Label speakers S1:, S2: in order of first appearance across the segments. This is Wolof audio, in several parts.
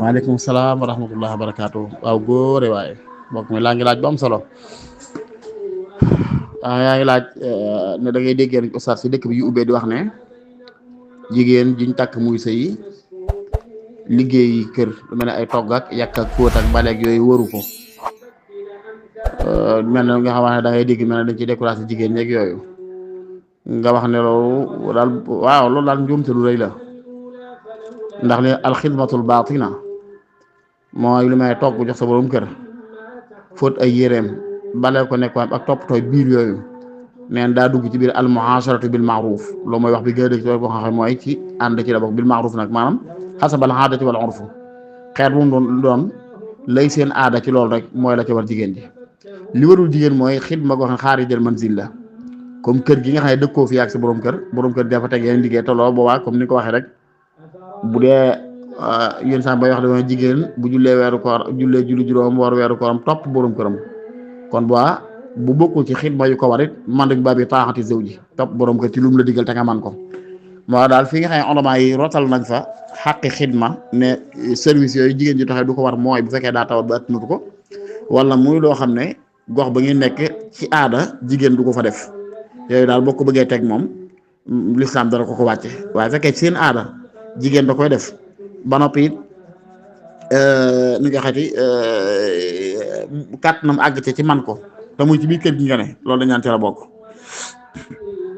S1: waaleykum salaam wa rahmatullahi wa barakaatu. waaw góore waaye mbokk mi laa ngi laaj bu am solo. yaa ngi laaj ne da ngay déggee rek ustaas si dëkk bi yu ubbee di wax ne jigéen jiñ takk muy sëy liggéey kër lu mel ne ay togg ak yàq ak fóot ak baleeg yooyu wëru ko. mel na nga xam ne da ngay dégg mel ne dañ ciy découragé jigéen ñeeg yooyu nga wax ne loolu daal waaw loolu daal njuumte lu rëy la ndax li alxidmatul baatina mooy lu may togg jox sa borom kër fóot ay yéreem baleel ko nekkoon ak toppatooy biir yooyu neen daa dugg ci biir al muhaasharatu bil maaruf loolu mooy wax bi gën a dëgg ci boo xam ne mooy ci ànd ci la bokk bil maaruf nag maanaam xasabal aadati wal urfu xeet bu mu doon lay seen aada ci loolu rek mooy la ci war jigéen ji li warul jigéen mooy xidma goo xam ne xaarijal manzil la comme kër gi nga xam ne dëkkoo fi ak sa borom kër dafa teg yeneen liggéey te loolu boobaa comme ni ko waxee rek bu dee yéen sax bay wax dama jigéen bu jullee weeru koor jullee julli juróom war weeru kooram topp borom këram kon bu bokkul ci xidma yu ko war it man rek baa bi taaxati zëw ji topp borom kër ci lu mu la digal te nga man ko moo daal fi nga xam ne ulama yi rotal nañ fa xaqi xidma ne service yooyu jigéen ji taxee du ko war mooy bu fekkee daa tawat ba attanatu ko wala muy loo xam ne gox ba ngeen nekk ci aada jigéen du ko fa def yooyu daal boo ko bëggee teg moom lislaam dara ko wàcce waaye fekkee seen aada jigéen da koy def ba noppi it ni nga xati kàttanam àgg ci man ko te muy ci biir kër gi nga ne loolu dañ naan ci la bokk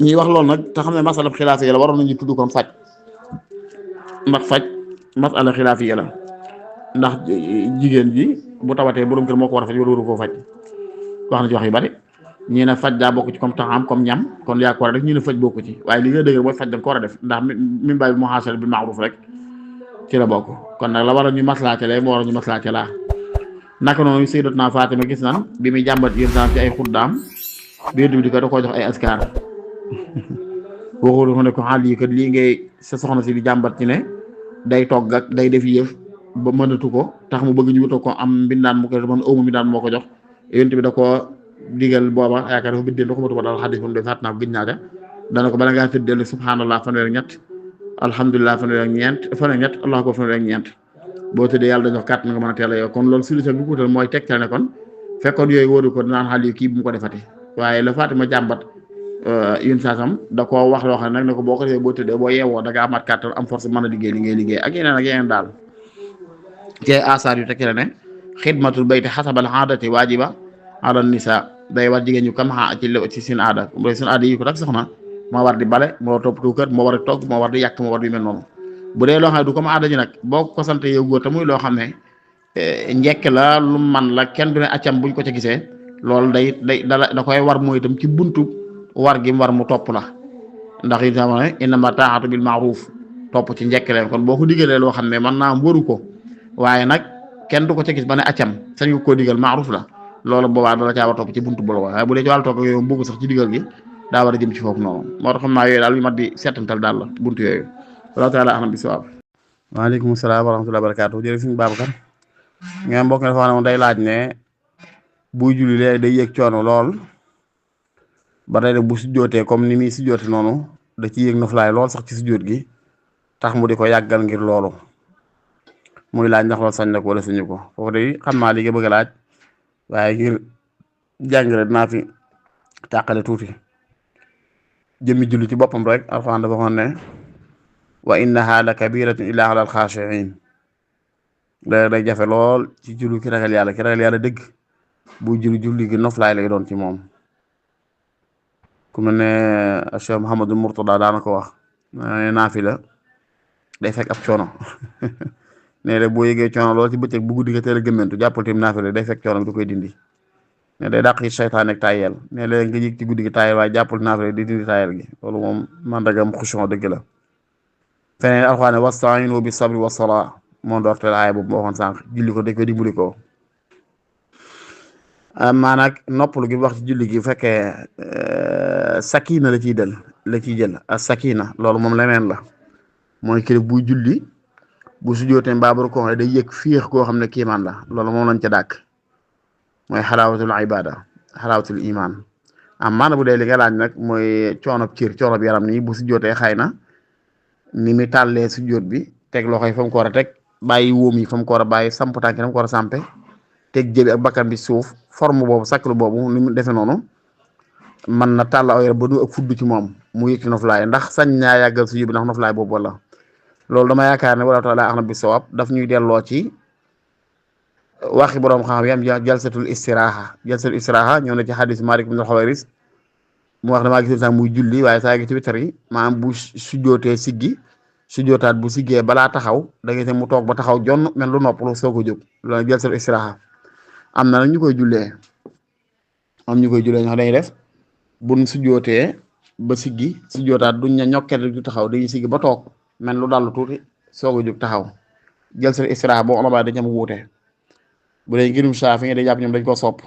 S1: ñuy wax loolu nag te xam ne masala xilaafi yi la waroon nañu tudd kon faj masala xilaafi yi la ndax jigéen ji bu tawatee borom kër moo ko war a faj wala waru koo faj wax na ci wax yu bari ñii ne faj daa bokk ci comme taxam comme ñam kon yaa ko war a def ñii ne faj bokku ci waaye li nga dëgg mooy faj dañ ko war a def ndax min baay bi muhaasara bil ma'ruf rek ci la bokk kon nag la war a ñu maslaate lee moo war a ñu maslaate laa naka noonu sayyidatuna Fatima gis nan bi muy jàmbat yéen ci ay xuddaam biir bi di ko da koo jox ay askar waxul ko ne ko xaal yi kat lii ngay sa soxna si di jàmbat ci ne day togg ak day def yëf ba mënatu ko tax mu bëgg ñu wutal ko am mbindaan mu ko man ëwmu mbindaan moo ko jox yonent bi da koo digal booba yaakaar dafa biddeel doxamatu ko daal xadis moom de fàtt naa ko gis naa ko dana ko bala ngaa tëddeel subhanallah fanweer ak ñett alhamdulilah fanweer ak ñett allah ko fanweer ak ñeent boo tëddee yàlla dañu wax kàtt nga mën a teel a yow kon loolu solution bi ko wutal mooy tegtal ne kon fekkoon yooyu wóoru ko dinaan xal yi kii bu mu ko defati waaye la Fatima jàmbat yun saasam da koo wax loo xam ne nag ne ko boo ko defee boo tëddee boo yeewoo da nga amaat kàttan am force mën a liggéey li ngay liggéey ak yeneen daal ci asaar yu tekki la ne xidmatul bayti xasabal aadati waajiba ala nisa day war jigéen ñu kam ci seen aada seen aada yi ko tak soxna moo war di bale moo toppatoo kër moo war di togg moo war di yàq moo war di mel noonu bu dee loo xam ne du comme aada ji nag boo ko sant yow góor te muy loo xam ne njekk la lu man la kenn du ne accam buñ ko ca gisee loolu da koy war mooy itam ci buntu war gi mu war mu topp la ndax yi sama ne innama taa'atu bil ma'ruf topp ci njekk leen kon boo ko digalee loo xam ne man naa waru ko waaye nag kenn du ko ca gis ba ne accam sañ nga koo digal ma'ruf la loolu boobaa dala caa war topp ci buntu bolo waaye bu dee ci wàllu toog yooyu bëgg sax ci digal gi daa war a jëm ci foofu noonu moo tax xam naa yooyu daal yu mat di seetantal daal la buntu yooyu wallahu taala ahmad bi sawaab. waaleykum salaam wa rahmatullahi wa barakaatu jërëjëf suñu Babacar ngeen mbokk ne dafa ne moom day laaj ne buy julli léegi day yëg coono lool ba tey bu sujjootee comme ni muy sujjoote noonu da ci yëg noflaay lool sax ci sujjoot gi tax mu di ko yàggal ngir loolu muy laaj ndax loolu sañ na ko wala sañu ko foofu de xam naa li nga bëgg a laaj waaye ngir jàngale dinaa fi tàqale tuuti jëmmi julli ci boppam rek Alxuraan dafa waxoon ne wa innaha la kabiratun illa ala alxaashiin day jafe lool ci julli ki ragal yàlla dëgg bu julli gi noflaay lay doon ci moom ku mel ne Cheikh Mouhamadou Mourtada daana ko wax naafila day fekk ab coono ne de boo yëgee coono lool ci bëccëg bu guddi ga teel a gëmmentu jàppal tim naafila day fekk coono bi da koy dindi ne day dàq seytaan ak tayel ne léegi nga yëg ci guddi gi tayel waaye jàppal naafila di dindi tayel gi loolu moom mandagam xushon dëgg la feneen Alxuraan wasta'iinu bi sabri wa salaa moo doorteel aaya boobu moo waxoon sànq julli ko dañ ko dimbali ko maanaam noppalu gi wax ci julli gi bu fekkee sakina la ciy jël ak sakina loolu moom leneen la mooy kii buy julli bu sujjootee mbaabaru ko day yëg fiix koo xam ne kiimaan la loolu moom lañ ca dàkk mooy xalaawatul ibada xalaawatul iman am maana bu dee li nga laaj nag mooy coonob cër coonob yaram nii bu sujjootee xëy na ni mi tàllee sujjoot bi teg loxoy fa mu ko war a teg bàyyi wóom yi fa mu ko war a bàyyi samp tànk fa mu ko war a sampe teg jëbi ak bakkan bi suuf forme boobu saklu boobu ni mu defee noonu man na tàll aw yaram ba nu ak fudd ci moom mu yëg ci noflaay ndax sañ naa yàggal sujjóot bi ndax noflaay boobu wala loolu dama yaakaar ne wala taala axna bi sawab daf ñuy delloo ci waxi boroom xam-xam yi am jalsatul istiraaha ñëw na ci xadis Malik ibn al-Xawaris mu wax damaa gis sax muy julli waaye saa gi ci witar yi maanaam bu sujjootee siggi sujjootaat bu siggee balaa taxaw da ngay mu toog ba taxaw jonn mel lu noppalu soo ko jóg loolu jalsatul istiraaha am na nag ñu koy jullee ñoo xam dañuy def buñ sujjootee ba siggi sujjootaat duñ ña ñokket du taxaw dañuy siggi ba toog mel lu dallu tuuti soo ko jóg taxaw jalsatul istiraaha boo olama dañ am wuute bu dee ngirum Saafi nga day jàpp ñoom dañ ko sopp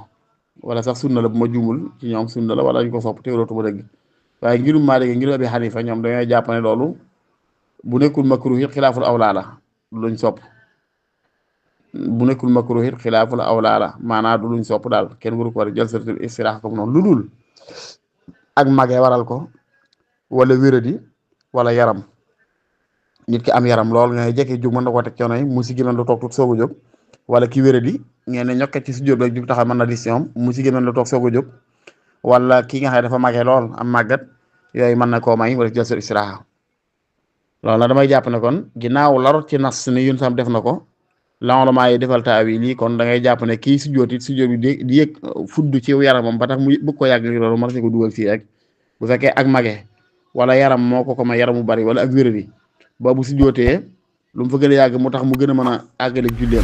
S1: wala sax sunna la bu ma juumul ci ñoom sunna la wala dañ ko sopp teewlootu ba dëgg waaye ngirum Maalik ngirum Abi Xanifa ñoom dañoo jàpp ne loolu bu nekkul makruh it xilaaful awlaa la luñ sopp bu nekkul makruh it xilaaful awlaa la maanaam du luñ sopp daal kenn waru ko war a jalsatul istiraaha comme noonu lu dul ak magee waral ko wala wéradi wala yaram nit ki am yaram lool nga jekki jóg mën na koo teg coono yi mu si gën lu toog tuut soog a jóg wala ki wéradi ngeen ne ñokket ci sujjóot rek jug taxaw mën na décision mu si gën lu toog soog a jóg wala ki nga xam ne dafa magee lool am màggat yooyu mën na koo may wala jalsatul istiraaha loolu nag damay jàpp ne kon ginnaaw larot ci nas ne yun sam def na ko lama yi defal taawi lii kon da ngay jàpp ne kii sujjóot it sujjóot bi di yëg fudd ci yaramam ba tax mu bëgg ko yàgg loolu mën na ko dugal fii rek bu fekkee ak mage wala yaram moo ko may yaram mu bari wala ak wéradi ba bu sujjóotee lu mu fa gën a yàgg mu tax mu gën a mën a àggale julleem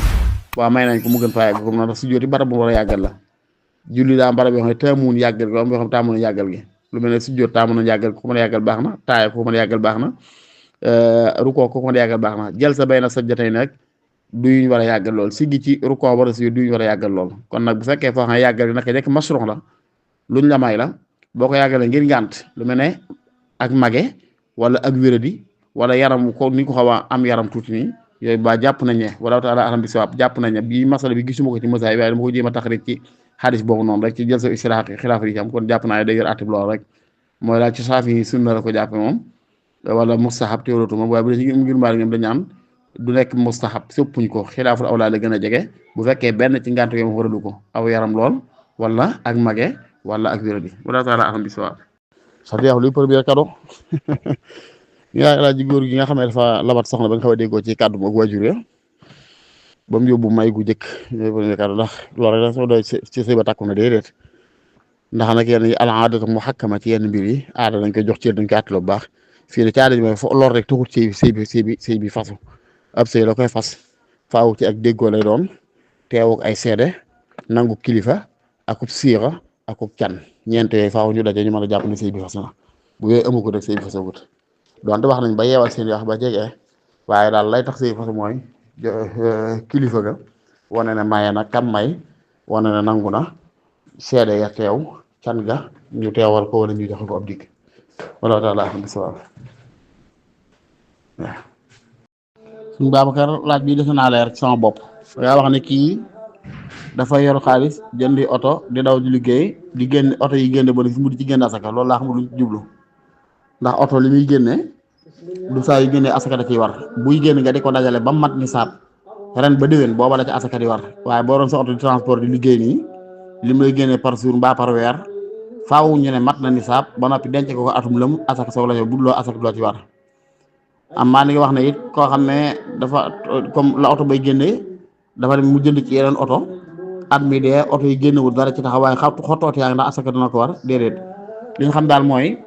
S1: waaw may nañ ko mu gën faa yàgg comme ndax sujjóoti barab bu war a yàggal la julli daa am barab yoo xam ne taamuwun yàggal gi am yoo xam ne taamu na yàggal gi lu mel ne sujjóot taamu na yàggal ko mën a yàggal baax na taaya ko mën a yàggal baax na rukoo ko mën a yàggal baax na jël sa bay na sajdatay nag duñu war a yàggal lool siggi ci rukoo war a si duñu war a yàggal lool kon nag bu fekkee foo xam ne yàggal gi naka nekk masruux la luñ la may la boo ko yàggalee ngir ngànt lu mel ne ak mage wala ak wéradi wala yaram ko ni ko xaw a am yaram tuuti nii yooyu ba jàpp nañ ne wala taala alam bi sawaab jàpp nañ ne bii masala bi gisuma ko ci masaay waaye dama ko jéem a tax rek ci xadis boobu noonu rek ci jël sa istiraaha xilaaf yi am kon jàpp naa ne day yor attib lool rek mooy daal ci Saafi yi sunna la ko jàppe moom wala mustahab teewlootu moom waaye bu dee ci ngir mbaal ñoom dañ naan du nekk mustahab soppuñ ko xilaaful awlaa la gën a jege bu fekkee benn ci ngànt yooyu waralu ko aw yaram lool wala ak mage wala ak wéradi wala taala alam bi sawaab sa deex luy premier cadeau yaa laa ji góor gi nga xam ne dafa labat soxna ba nga xaw a déggoo ci kàddu ak waajur ya ba mu yóbbu may gu jëkk premier cadeau ndax loolu rek soo doy ci sëy ba takku na déedéet ndax nag yenn yi al aadatu muhakkama ci yenn mbir yi aada dañ koy jox cër dañ koy àttaloo bu baax fii ne ci aada ji mooy fo loolu rek taxut sëy bi fasu ab sëy la koy fas faaw ci ak déggoo lay doon teewuk ay seede nangu kilifa akub siira akub can ñeent yooyu faaw ñu daje ñu mën a jàpp ne sëy bi fas na bu yooyu amu ko rek sëy bi fasagut donte wax nañ ba yeewal seen wax ba jege waaye daal lay tax sëy fas mooy kilifa ga wane ne maye na kam may wane ne nangu na seede ya teew can ga ñu teewal ko wala ñu joxe ko ab dikk wala taala xam bisawab waaw suñ Babacar laaj bi defe naa leer sama bopp yaa wax ne kii dafa yor xaalis jëndi oto di daw di liggéey di génn oto yi génne ba fi mu di ci génne asaka loolu laa xamul lu jublu ndax oto li muy génne du saa yu génne asaka da ciy war buy génn nga di ko dajale ba mat nisaab ren ba déwén booba la ci asaka di war waaye boo doon sa oto di transport di liggéey nii li muy génne par jour mbaa par weer faaw ñu ne mat na nisaab ba noppi denc ko atum lëm asaka soog la ñëw buduloo asaka du la ci war am maa ni nga wax ne it koo xam ne dafa comme la oto bay génne dafa dem mu jënd ci yeneen oto at mi dee oto yi génnewul dara ci taxaw waaye xottooti yaa ngi ndax asaka dina ko war déedéet li nga xam daal mooy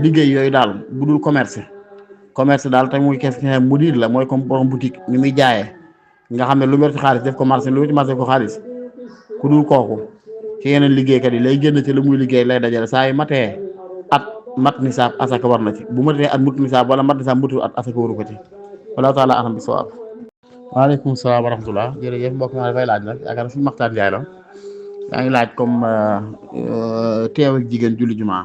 S1: liggéey yooyu daal budul commerce daal te muy kes mudir la mooy comme borom boutique ni muy jaayee nga xam ne lu wér ci xaalis def ko marché lu wér ci marché def ko xaalis ku dul kooku ci yeneen liggéeykat yi lay génn ci la muy liggéey lay dajale saa yu matee at mat nisaab asaka war na ci bu matee at mut nisaab wala mat nisaab mutul at asaka waru ko ci wallahu taala alam bi sawaab waaleykum salaam wa rahmatullah jërëjëf mbokk ma dafay laaj nag yaakaar na suñu maxtaan jaay la yaa ngi laaj comme teew ak jigéen julli jumaa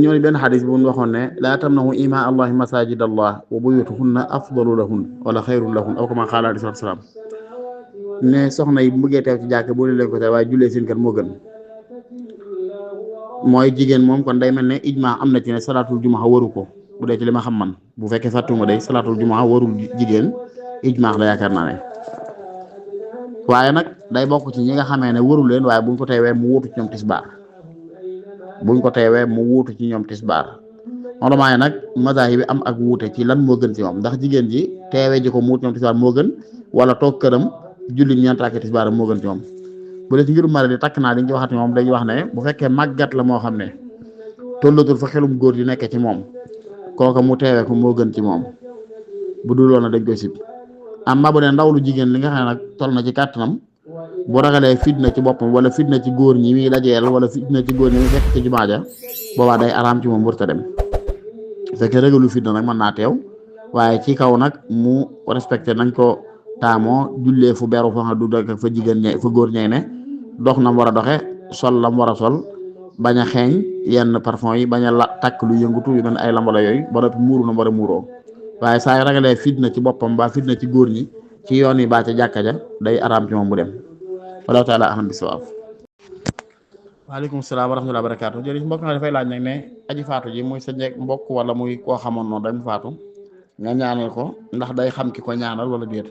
S1: ñoo ni benn xadis bu ñu waxoon ne laa tamnahu ima allahi masajid allah wa buyutuhunna afdalu lahun wala xayrun lahun aw kama qaala alayhi salaam ne soxna yi bu bëggee teew ci jàkk boo leen ko te waaye jullee seen kër moo gën mooy jigéen moom kon day mel ne ijma am na ci ne salaatul jumaa waru ko bu dee ci li ma xam man bu fekkee fàttuma day salaatul jumaa warul jigéen ijmaax la yaakaar naa ne waaye nag day bokk ci ñi nga xamee ne warul leen waaye buñ ko teewee mu wuutu ci ñoom tisbaar ci ñoom tisbaar ulamaa yi nag mazahib bi am ak wuute ci lan moo gën ci moom ndax jigéen ji teewee ji ko mu wut ñoom tisbaar moo gën wala toog këram julli ñeent rakk tisbaar moo gën ci moom bu dee ci ngirum mari di takk naa li ñu ci waxati moom dañuy wax ne bu fekkee màggat la moo xam ne tollatul fa xelum góor di nekk ci moom kooka mu teewee ko moo gën ci moom bu dul loolu dañ koy sib amma bu dee ndaw lu jigéen li nga xam ne nag toll na ci kàttanam bu ragalee fitna ci boppam wala fitna ci góor ñi muy dajeel wala fitna ci góor ñi muy fekk ci jumaa ja boobaa day araam ci moom wërta dem fekkee ragalu fitna nag mën naa teew waaye ci kaw nag mu respecté nañ ko taamoo jullee fu beru fa nga du dëkk fa jigéen ñe fa góor ñey ne dox na mu war a doxe sol la mu war a sol bañ a xeeñ yenn parfum yi bañ a la takk lu yëngutu yu mel ay lambala yooyu ba noppi muuru na mu war a muuroo waaye saa yu ragalee fitna ci boppam ba fitna ci góor ñi ci yoon yi baa ca jàkka ja day araam ci moom mu dem wallahu taala ahlam bisawaab. waaleykum salaam wa rahmatulah barakaatu jërëjëf mbokk na dafay laaj nag ne aji faatu ji muy sa njëkk mbokk wala muy koo xamoon noonu dañ faatu nga ñaanal ko ndax day xam ki ko ñaanal wala déet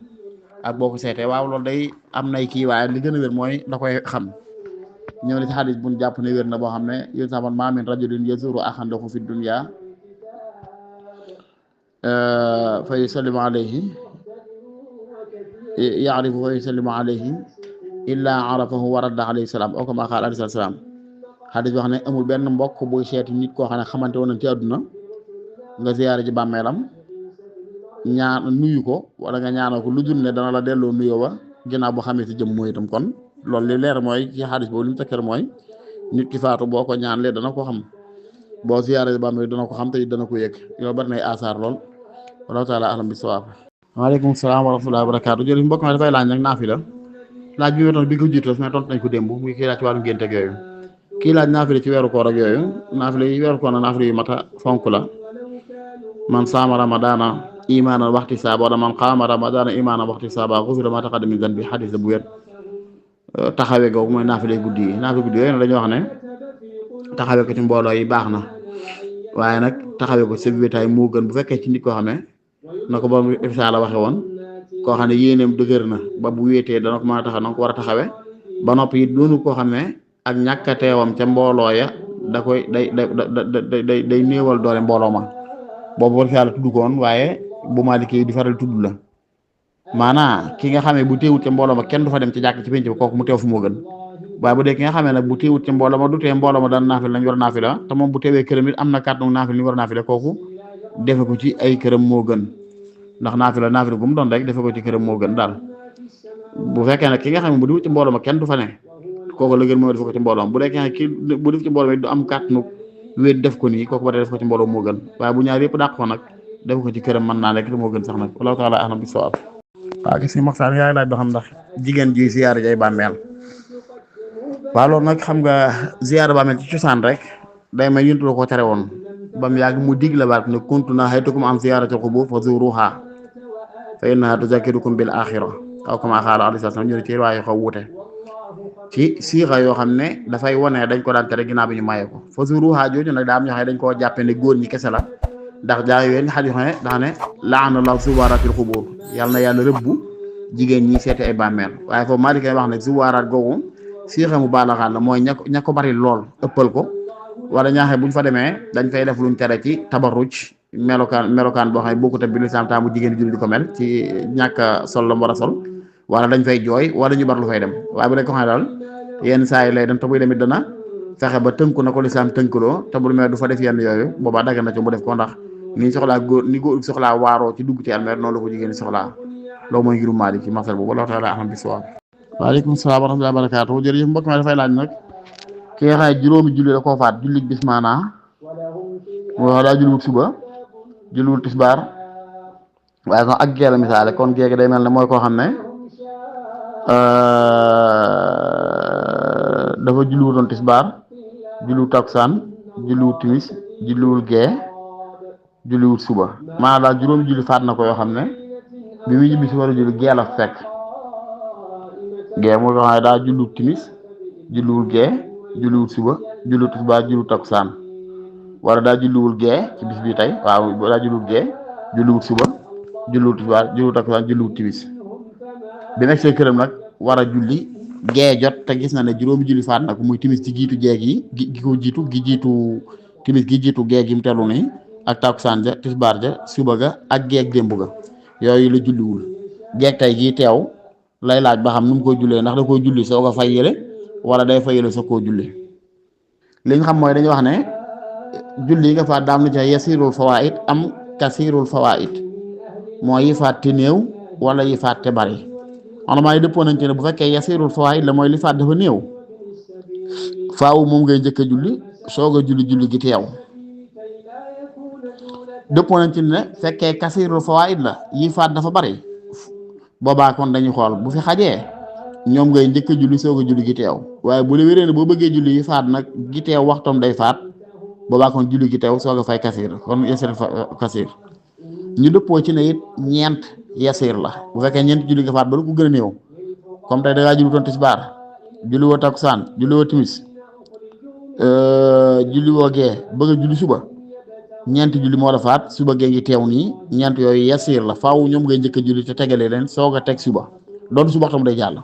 S1: ak boo ko seetee waaw loolu day am nay kii waaye li gën a wér mooy da koy xam ñëw na ci xadis buñ jàpp ne wér na boo xam ne yéen sax man maa min rajulin yazuru axan lahu fi dunya fa yusallimu alayhi yaarifu fa yusallimu alayhi illa arafahu wa radda alayhi salaam oo kama qaala alayhi salaam xadis wax ne amul benn mbokk buy seeti nit koo xam ne xamante woon nañ ci àdduna nga ziyaare ji bàmmeelam ñaan nuyu ko wala nga ñaanal ko lu dul ne dana la delloo nuyoo ba ginnaaw boo xamee si jëm mooy itam kon loolu li leer mooy ci xadis boobu li mu tekkee mooy nit ki faatu boo ko ñaanlee dana ko xam boo ziyaare ji bàmmeel dana ko xam te dana ko yëg yow bari nay asaar lool wallahu taala alam bi sawaab. waaleykum salaam wa rahmatullahi wa barakaatu jërëjëf mbokk mi dafay laaj nag naafila laaj bi nga bi ko jiitu mais tontu nañ ko démb muy kii laaj ci wàllu ngénte ak yooyu kii laaj naafila ci weeru koor ak yooyu naafila yi weeru koor nag naafila yu mat a fonk la man saama ramadaana imaanan waxti saaba wala man qaama ramadaana imaanan waxti saaba xufira ma taqaddama min zanbi xadis bu wér taxawee googu mooy naafila guddi yi naafila guddi yooyu nag dañuy wax ne taxawee ko ci mbooloo yi baax na waaye nag taxawee ko sa wéetaay moo gën bu fekkee ci nit koo xam ne na ko borom ifsa la waxe woon koo xam ne yéeneem dëgër na ba bu wéetee dana ko mën a taxaw na ko war a taxawe ba noppi it doonu koo xam ne ak ñàkk a teewam ca mbooloo ya da koy day néewal doole mbooloo ma boobu war yàlla tudd ko woon waaye bu Maliki di faral tudd la maanaam ki nga xamee bu teewut ca mbooloo ma kenn du fa dem ci jàkk ci penc ba kooku mu teew fu moo gën waaye bu dee ki nga xamee nag bu teewut ca mbooloo ma du tee mbooloo ma daan naafila lañ war a naafila te moom bu teewee këram it am na kàttan naafila li ñu war a naafila kooku defe ko ci ay këram moo gën ndax naafila gu mu doon rek defe ko ci këram moo gën daal bu fekkee nag ki nga xam ne bu diwut ci mbooloo ma kenn du fa ne kooku la gën mooy def ko ci mbooloo bu dee ki bu def ci mbooloo mi du am kàttanu wéet def ko nii kooku ba tey def ko ci mbooloo moo gën waaye bu ñaar yëpp dàq ko nag def ko ci këram mën naa nekk moo gën sax nag wallahu taala ahlam bi sawaab. waaw gis nga Maxtaar yaay laaj ba xam ndax jigéen ji ziyaara jay bàmmeel waaw loolu nag xam nga ziyaara bàmmeel ci cosaan rek day may yuntu ko tere woon ba mu yàgg mu dig la baat ne kuntu nahaytukum an ziyaaratil qubuur fa zuruha fa innaha tuzakkirukum bil axira aw kama qaala alayhi salaam ñu ne ci waaye xaw wute ci siixa yoo xam ne dafay wane dañ ko daan tere ginnaaw bi ñu maye ko fa zuruha jooju nag daa am ñoo xam ne dañ koo jàppe ne góor ñi kese la ndax jaa yooyu xadis ne dax ne laana la zuwaaratil qubuur yàlla na yàlla rëbbu jigéen ñi seeti ay bàmmeel waaye foofu Maalik wax ne zuwaaraat googu siixa mu baalaxaan la mooy ña ko bari lool ëppal ko wala ñaaxe buñ fa demee dañ fay def luñ tere ci tabarruj melokaan boo xam ne bokkut ak bi lislaam taamu jigéen julli di ko mel ci ñàkk sol la mu war a sol wala dañ fay jooy wala ñu bar lu fay dem waaye bu dee ko xam ne daal yenn saa yi lay dem te buy demit dana fexe ba tënku na ko lislaam tënkuloo te bu demee du fa def yenn yooyu boobaa dagg na ci mu def ko ndax ni soxlaa góor ni góor soxlaa waaroo ci dugg ci almeer noonu la ko jigéen soxlaa loolu mooy ngirum Maalik ci masal boobu wallahu taala ahlam bisawaab. waaleykum salaam wa rahmatullahi wa barakaatu jërëjëf mbokk mi dafay laaj nag ki nga xam ne juróomi julli da koo faat julli bis maanaa moo daa julliwut suba julliwut tisbaar waaye kon ak gee la misaale kon géegi day mel ne mooy koo xam ne dafa julliwutoon tisbaar julliwut takusaan julliwut timis julliwul gee julliwut suba maanaam daal juróomi julli faat na ko yoo xam ne bi muy ñibbi si war a julli gee la fekk gee mooy koo xam ne daa julliwut timis julliwul gee julliwut suba julliwut tisbaar julliwut takusaan wala daa julliwul gee ci bis bi tey waaw daa julliwul gee julliwul suba julliwul tisbaar julliwul takkusaan julliwul timis bi nekk see këram nag war a julli gee jot te gis na ne juróomi julli faat nag muy timis ci jiitu gee gi ko jiitu gi jiitu timis gi jiitu gee gi mu tellu nii ak takkusaan ja tisbaar ja suba ga ak geeg démb ga yooyu la julliwul geeg tey jii teew lay laaj ba xam nu mu koy jullee ndax da koy julli soo ko fay yële wala day fay yële soo koo julli li ñu xam mooy dañuy wax ne julli yi nga faat daam na ca yasirul fawaid am kasirul fawaid mooy yi faat te néew wala yi faat te bari maa yi dëppoo nañ ci ne bu fekkee yasirul fawaid la mooy li faat dafa néew faaw moom ngay njëkk a julli soog a julli gi teew dëppoo nañ ci ne fekkee kasirul fawaid la yi faat dafa bari boobaa kon dañuy xool bu fi xajee ñoom ngay njëkk a julli soog a julli gi teew waaye bu la wéree ne boo bëggee julli yi faat nag gi teew waxtoom day faat boobaa kon julli gi teew soog a fay kasir kon yasir kasir ñu dëppoo ci ne it ñeent yasir la bu fekkee ñeent julli nga faat ba lu ko gën a néew comme tey da ngaa julli toon tisbaar julli woo takkusaan julli woo timis julli woo gee bëgg a julli suba ñeent julli moo la faat suba gee ngi teew nii ñeent yooyu yasir la faaw ñoom ngay njëkk a julli te tegalee leen soog a teg suba doon suba waxtam day jàll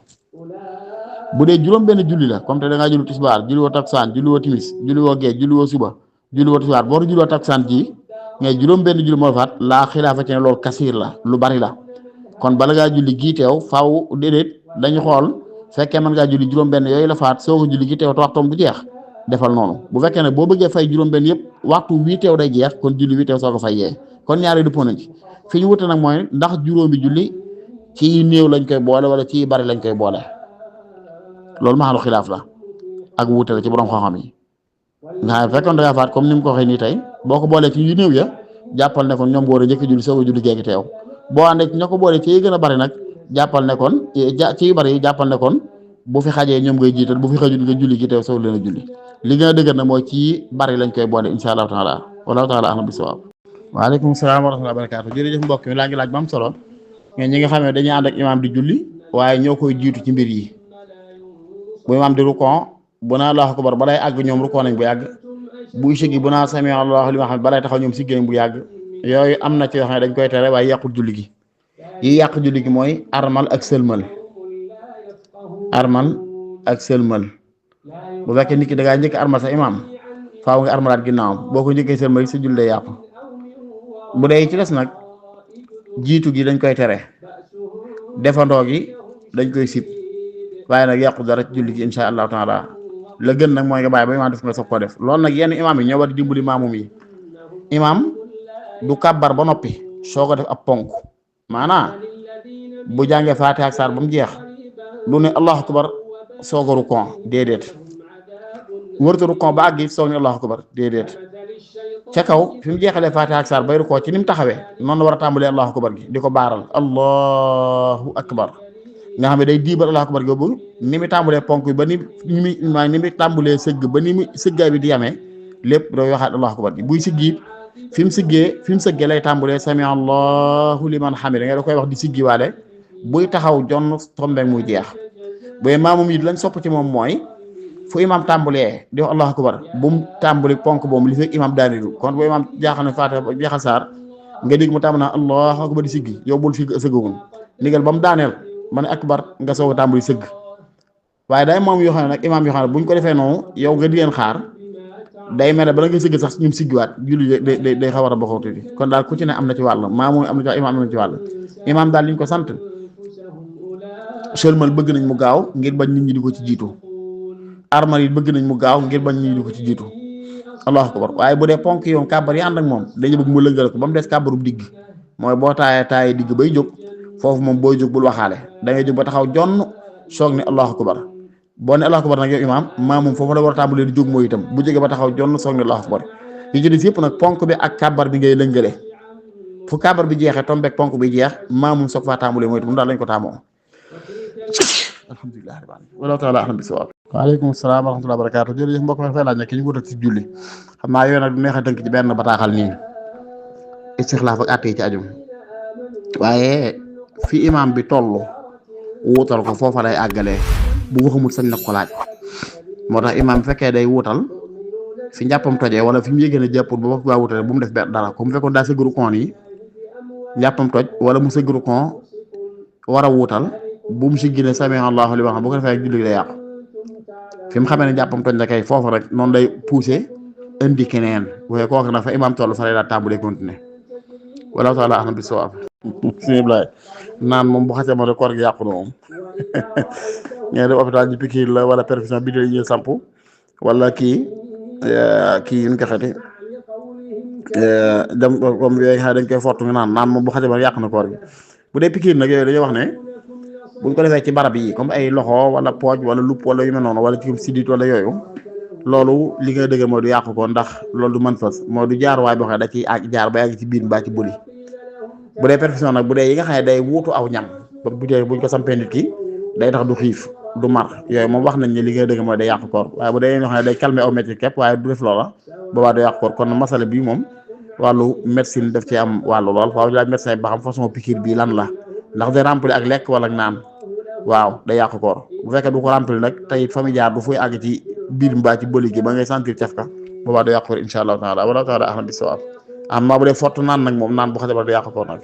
S1: bu dee juróom benn julli la comme te da ngaa julli tisbaar julli woo takkusaan julli woo timis julli woo gee julli woo suba julli woo tisbaar boo julli woo takkusaan ji ngay juróom benn julli moo la faat laa xilaafa ci ne loolu kasiir la lu bari la kon bala ngaa julli gii teew faaw déedéet dañu xool fekkee mën ngaa julli juróom benn yooyu la faat soo ko julli gii teew te waxtoom bu jeex defal noonu bu fekkee ne boo bëggee fay juróom benn yëpp waxtu wii teew day jeex kon julli wii teew soo ko fay yee kon ñaari dëppoo nañ ci fi ñu wute nag mooy ndax juróomi julli ci néew lañ koy boole wala ci bari lañ koy boole loolu maxalu xilaaf la ak wuute la ci borom xam-xam yi nga xam ne fekkoon da ngaa faat comme ni mu ko waxee nii tey boo ko boolee ci yu néew ya jàppal ne kon ñoom boole njëkk julli soog a julli geegi teew boo àndee ñoo ko boole ci yi gën a bari nag jàppal ne kon ci yu bari yi jàppal ne kon bu fi xajee ñoom ngay jiital bu fi xajul nga julli gi teew soog leen a julli li gën a dëgër nag mooy ci bari lañ koy boole insha allahu taala wallahu taala ahlam bisawaab waaleykum salaam wa rahmatullahi wa barakaatu jërëjëf mbokk mi laa ngi laaj ba am solo mais ñi nga xam ne dañuy ànd ak imaam di julli waaye ñoo koy jiitu ci mbir yi bu imaam di rukon bu naa allahu akbar balay àgg ñoom rukon nañ bu yàgg buy siggi bu naa sami allahu liman hamid balay taxaw ñoom siggi nañ bu yàgg yooyu am na ci yoo xam ne dañ koy tere waaye yàqul julli gi yi yàq julli gi mooy armal ak sëlmal bu fekkee nit ki da ngaa njëkk armal sa imaam faaw nga armalaat ginnaawam boo ko njëkkee sëlmal sa julli day yàqu bu dee ci des nag jiitu gi dañ koy tere defandoo gi dañ koy sib waaye nag yàqu dara ci julli gi insha allahu taala la gën nag mooy nga bàyyi ba imaam def nga soog koo def loolu nag yenn imaam yi ñoo war di dimbali maamum yi imaam du kàbbar ba noppi soo ko def ab ponk maanaam bu jàngee faatiha ak saar ba mu jeex lu ne allahu akbar soog a rukon déedéet wërta rukon ba àgg soog ne allahu akbar déedéet ca kaw fi mu jeexalee faatiha ak saar bay rukon ci ni mu taxawee noonu la war a tàmbalee allahu akbar gi di ko baaral allahu akbar nga xam ne day diibal allahu akbar gi boobu ni mu tàmbalee ponk bi ba ni mu tàmbalee sëgg ba ni mu sëggaay bi di yamee lépp doo waxaat allahu akbar gi buy siggi fi mu sëggee lay tàmbalee sami allahu liman hamida nga da koy wax di siggi waale buy taxaw jonn tombeek muy jeex bu maamum yi lañ sopp ci moom mooy fu imam tàmbalee di wax allahu akbar bu mu tàmbali ponk boobu li fekk imam daanilu kon bu imam jaaxal ne faatiha ba jeexal saar nga dégg mu tàmbali naa allahu akbar di siggi yow bul sëggoon ndigal ba mu daaneel ma ne akbar nga soog a tàmbali sëgg waaye day moom yoo xam ne nag imaam yoo xam ne buñ ko defee noonu yow nga di leen xaar day mel ne bala nga sëgg sax ñun siggiwaat julli day xaw a bokkoo tuuti kon daal ku ci ne am na ci wàll maamu am na ci wàll imaam am na ci wàll imaam daal liñ ko sant sëlmal bëgg nañ mu gaaw ngir bañ nit ñi di ko ci jiitu armal yi bëgg nañ mu gaaw ngir bañ nit ñi di ko ci jiitu allahu akbar waaye bu dee ponk yoon kàbbar yi ànd ak moom dañu bëgg mu lëngale ko ba mu des kàbbarub digg mooy boo taayee digg bay jóg foofu moom booy jóg bul waxaale da ngay jóg ba taxaw jonn soog ne allahu akbar boo ne allahu akbar nag yow imaam maamum foofu la war a tàmbalee di jóg mooy itam bu jógee ba taxaw jonn soog ne allahu akbar yi ci des yëpp nag ponk bi ak kàbbar bi ngay lëngale fu kàbbar bi jeexee tombeek ponk bi jeex maamum soog faa tàmbalee mooy itam daal lañ ko taamoo alhamdulilah wallahu taala ahlam bisawaab waaleykum salaam wa rahmatulah barakaatu jërëjëf mbokk mi dafay laaj nag ki ñu wutal ci julli xam naa yooyu nag du neex a tënk ci benn bataaxal nii istixlaaf ak àtte yi ci aju waaye fi imaam bi toll wuutal ko foofa lay àggalee bu ko xamul sañ na ko laaj moo tax imaam bu fekkee day wuutal fi njàppam tojee wala fi mu yëgee ne jàppul ba waxtu waa wutale bu mu def dara comme bu fekkoon daa sëggaru koon yi njàppam toj wala mu sëggaru koon war a wuutal bu mu si génne sami allahu liman bu ko defee ak julli day yàqu fi mu xamee ne njàppam toj na kay foofu rek noonu lay poussé indi keneen waaye kooku nag fa imaam toll fa lay daal tàmbalee continuer wala taala ahna bi sawaab suñu blaay naan moom bu xasee ma de koor gi yàqu na moom ñee def hôpital ji pikiir la wala perfusion bi ñu samp wala kii ñu ko xeti dem comme yooyu xam dañ koy fortu nga naan moom bu xasee ma yàq na koor gi bu dee pikiir nag yooyu dañuy wax ne buñ ko defee ci barab yi comme ay loxo wala pooj wala lupp wala yu mel noonu wala ci sidit wala yooyu loolu li nga dëgg mooy du yàqu ko ndax loolu du mën fas mooy du jaar waay boo xam ne da ciy jaar ba yàgg ci biir mbaa ci bëli bu dee perfusion nag bu dee yi nga xam ne day wuutu aw ñam ba bu dee buñ ko sampee nit ki day tax du xiif du mar yooyu moom wax nañ ne li nga dëgg mooy day yàqu koor waaye bu dee ñoo xam ne day calmer aw métti képp waaye du def loola boobaa du yàqu koor kon masala bii moom wàllu médecine daf ci am wàllu lool waaw laaj médecin ba xam façon piqûre bi lan la ndax day remplir ak lekk wala ak naan waaw day yàqu koor bu fekkee du ko remplir nag tey fa muy jaar du fuy àgg ci biir mbaa ci bëli gi ba ngay sentir caf ka boobaa du yàqu koor insha allahu taala wala taala ahna bi sawaab amma bu dee fott naan nag moom naan bu xasee ba du yàqu koor nag